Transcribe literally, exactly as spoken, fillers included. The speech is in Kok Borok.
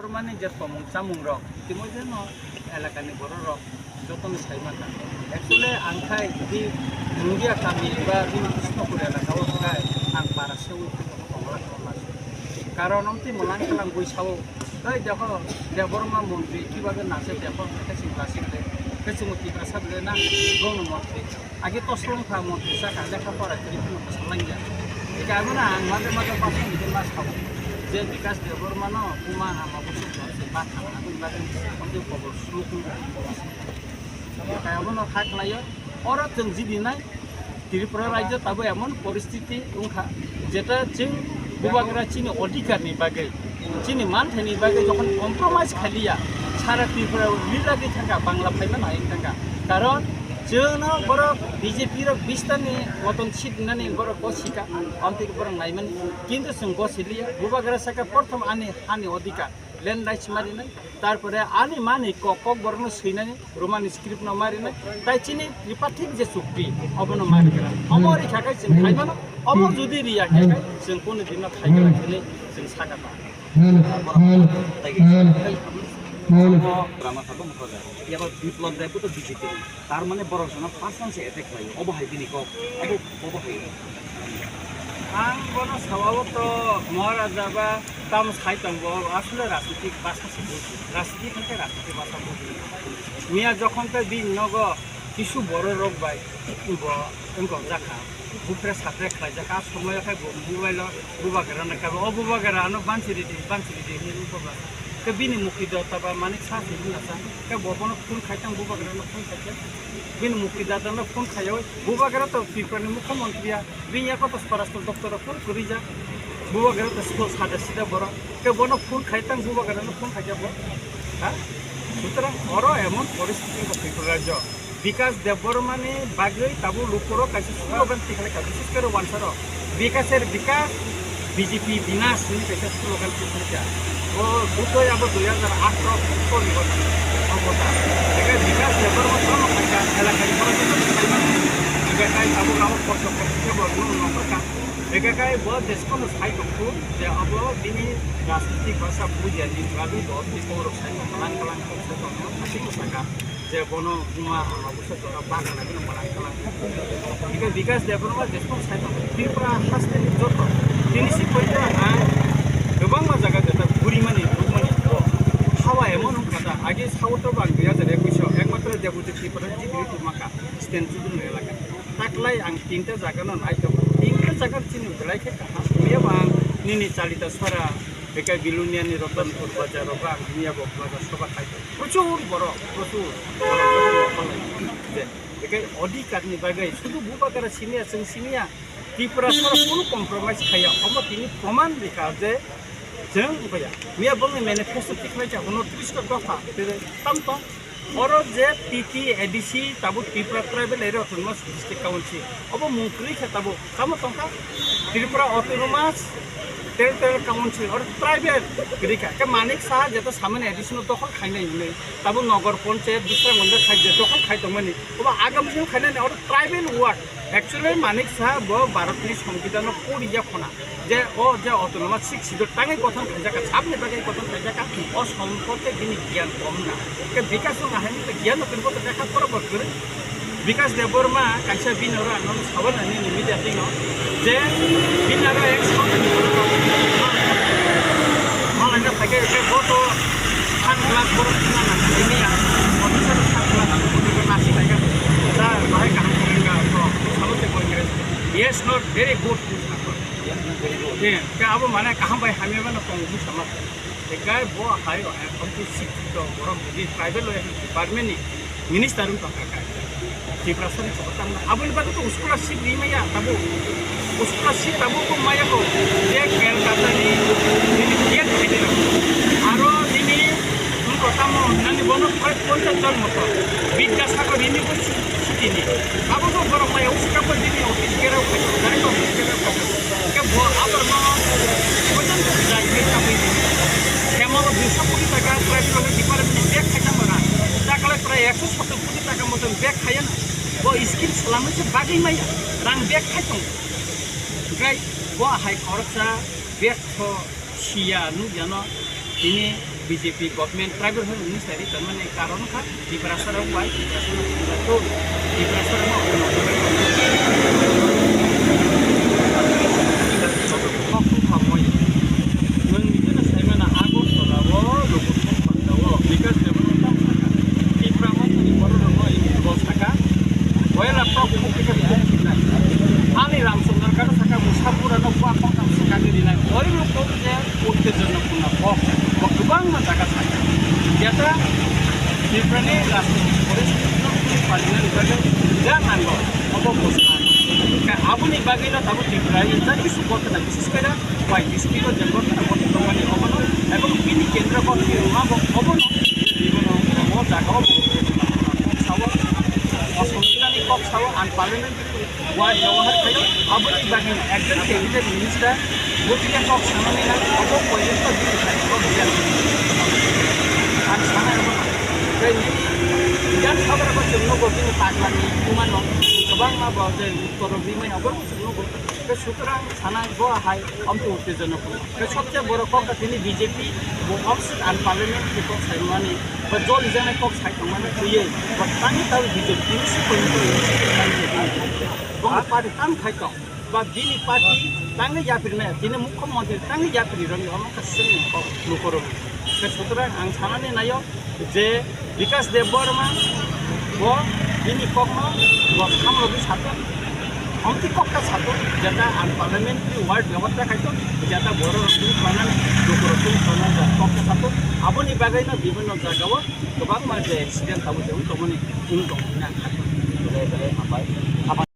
Bormani je tongmung chamung rok, itimoidhe no elakani borok rok jotono sai mangkha. Actually, ang khai jodi Mungia kami ba bini Krishnapur elaka o khai ang para se ui khe tongla khe ma se. Karon amtwi mwlang kalang bui sao, "Oi dekho, Debbarma montri kibabe nase dekho," hwnkhe chwng lasik le, khe chwng Tiprasa bwle na, bono montri. Age toslong kha montri saka lekha pora kwrwi phano bwsa langya. Ega abono ang maje maje basa hwnwi ma sao. Je Bikash Debbarma no buma ama bwswk se ba thang aboni bagwi onde kobor suluk wngkha. Ega abono kha khlaio. Oro chwng jidi nai Tripura rajyo tabo emon poristiti wngkha jeta chwng bubagra chini odhikar ni bagwi, chini manthai ni bagwi jokhon compromise khaliya, sara Tripura o rilagwi thangkha, Bangla phaima nai wng thangkha. Karon chwngno borok B J P rok bistani moton sit nani borok bo sika, amtwi borok naimani, kintu chwng bo siliya. Bubagra saka, "Prothom ani hani odhikar, land rights marinai, tarpore ani mani kok, kok borokno swinani, Roman script no marinai, tai chini tripartite je chukti, obono marinai." Obo rikha khai chwng khaimano, obo jodi riya khe khai chwng kunu dino khaigwlak hinwi chwng sakha ta. Rama Sabha Mukherjee. Iyaba Biplab Deb to B J P. Tar mane borok jona personal se attack khlaio. Obo hai bini kok. Obo, obo hai. Ang bono sawa o to Maharaja ba tamo sai tongo. Asole rajnitik basa se buji. Rajnitik hwnkhe rajnitik basa buji. Miya jokhon tei bini nogo kisu borok rok bai bo wngkok jakha. Bupre sapre khlaijak, a somoyo khe bo mobile o bubagra no kabo, o bubagra ano bansi ridi, bansi ridi hinwi wngkha ba. Khe bini mukti dota ba Manik Saha se wngya sa, khe bo bono phone khai tang, bubagra no phone khai khe. Bini mukti dota no phone khai o, bubagra to Tripura ni mukhyamantri ya, bini ya koto swarashtra doptor o phone kwrwi jak. Bubagra to school sada sida borok, khe bono phone khai tang, bubagra no phone khai jak bo. Ha? Sutrang oro emon poristiti wngkha Tripura rajyo. Bikash Debbarma ni bagwi tabuk lukurok kaisa slogan tikhlaikha, bises kore wansarok. Bikash er bikash, B J P binash hinwi kaisa slogan tikhlaikha. O butoi abo dui hajar atharo sori o bota. Eke Bikash Debbarma tamo khaikha, elakani borok joto khaimani. Eke kai tabuk abo kosto kosto khe bo nung nongkha. Eke kai bo jeskono sai tongkhu je abo bini rajnitik basa bujiya ni bagwi bo tei borok sai tongkha, lang kalang kok sai tongkha, aswk sakha. Je bono buma ama busa jora bakna bini mwlang kalang. Ike Bikash Debbarma jesong sai tong Tripura haste ni joto tini si poito ang kwbangma jaga jeta gurimani rukmani bo hawa emon wngkha da age sao to bang dui hajar ekwis o ekmatro Deputy Tripura Chief Minister maka Sten Chudri elaka taklai ang tinta jaga no nai tongo tinta jaga chini belai khe kaham ya bang nini Chalita Sora Bekai Bilonia ni Ratanpur bazar o ba ang miya bo bazar soba khai. Prochur borok, prochur borok je, bekai odhikar ni bagwi sudu bubagra siniya, chwng siniya, Tripura sara kunu compromise khaiya, omo tini proman rikha je chwng baya. Miya bongni manifesto tikhlai cha, uno tris ta dopha, tam tong. Oro je T T A D C tabuk Tripura Tribal Area Autonomous District Council, obo mung kwrwi khe tabuk tamo tongkha Tripura Autonomous Territorial Council or tribal kwrwi kha. Khe Manik Saha jeto samani A D C no dokhol khainai hinwi tabuk Nogor Panchayat Bisramganj khai je dokhol khai tongmani, obo agam sini khainani oro tribal ward. Actually Manik Saha bo Bharat ni Songbidan no poriya khona. Je o je autonomous six schedule tangwi gothon khaijak kha, sabni bagwi gothon khaijak kha, o somporke bini giyan kom na. Ke Bikash no ahai ni giyan no kirbo to lekha pora bo kwrwi. Bikash Debbarma kaisa bini oro ang nono sawan ani ni media twi no je bini oro ek sawan ni oro malai na thake ke bo to sunglass borok na na ini ya officer sunglass borok nasi thake sa bahai kaham khe wngkha to samo se koi khe yes not very good. Yes, not very good. Ke abo mane kaham bai hamya mano tong bu sama. Ekai bo hai o ekdom tu sikito borok budi tribal lo department ni minister wng tongkha kai. Tiprasa ni chokotang na. Aboni bagwi to scholarship ri maya tabo. Scholarship tabo ko maya ko. Je Kolkata ni nini tiyan khaidi na. Aro nini wng ko tamo nani bono prai ponchas jon moto. Bidyasagar University ni. Abo to borok maya usikha ko nini office gerao khai. Direct office gerao khai. Ke bo abar no. Ponchas jon jai ke tamo. Kemalo duiso koti taka private department ni bag khai tamo na. Takale prai ekso sottor koti taka moton bag khaiya na. Bo scheme swlamwi se bagwi maya. Rang bag khai tong. Hwnkhe bo hai khoroksa bag kho siya nukya no tini B J P government tribal health ministry tongmani karon kha Tiprasa rok bai Tiprasa rok tongmani to Tiprasa rok no nwng nijeno saimano Agartala o Lokottma Bhanta o Bikash Debbarma tamo sakha Tipra Mothani borok rok no bo sakha Boyla tok mukti khe ani Ramchandra Ghat sakha Musapura no bua tong sakha ni dinai. Ori rok je Uttejanapurno kok, bo kwbangma jaga thangkha. Jeta Tiprani rajnitik poristiti no twi palinani bagwi ja nango, obo bo sa. Ka aboni bagwino tabuk Tiprani jagwi su kothana bises kore bai district-o je kothana kothana tongmani obono ebong bini kendro kothani rwma bo obono bini omo jagao bo kok sao, osongjinani kok sao, unparliamentary Ward Jawahar khayo, aboni bagwi ekjon cabinet minister, bo twiya kok sanani na, abo porjonto bini thani kok biyan. Ang sana abo na. Tei nini Bidhan Sabha rok chwng nugo bini paglani bumano, kwbangma bo je uttoro bimai abo chwng nugo. Tei sutrang sana bo hai amtwi uttejana kok. Tei sobse borok kok ka tini B J P bo opposite unparliamentary kok saimani, bo joli janai kok sai tongmani twiwi, bo tani tawi B J P tini si koi koi. Bo party tang khai tong. Ba bini party tangwi yapri maya, bini mukhyamantri tangwi yapri rwngya, omo khe chwngni kok lukurok. Khe sutrang ang sanani naio je Bikash Debbarma bo bini kokno bo samrogwi sathung, omtwi kokta sathung, jeta unparliamentary word byabosta khaithung, jeta bororok twi khwnani, lukurok twi khwnani kokta sathung. Aboni bagwino bibhinno jagao kwbangma je accident tabuk je wng tongmani, wng tongmani ang kha. Belai belai hambai.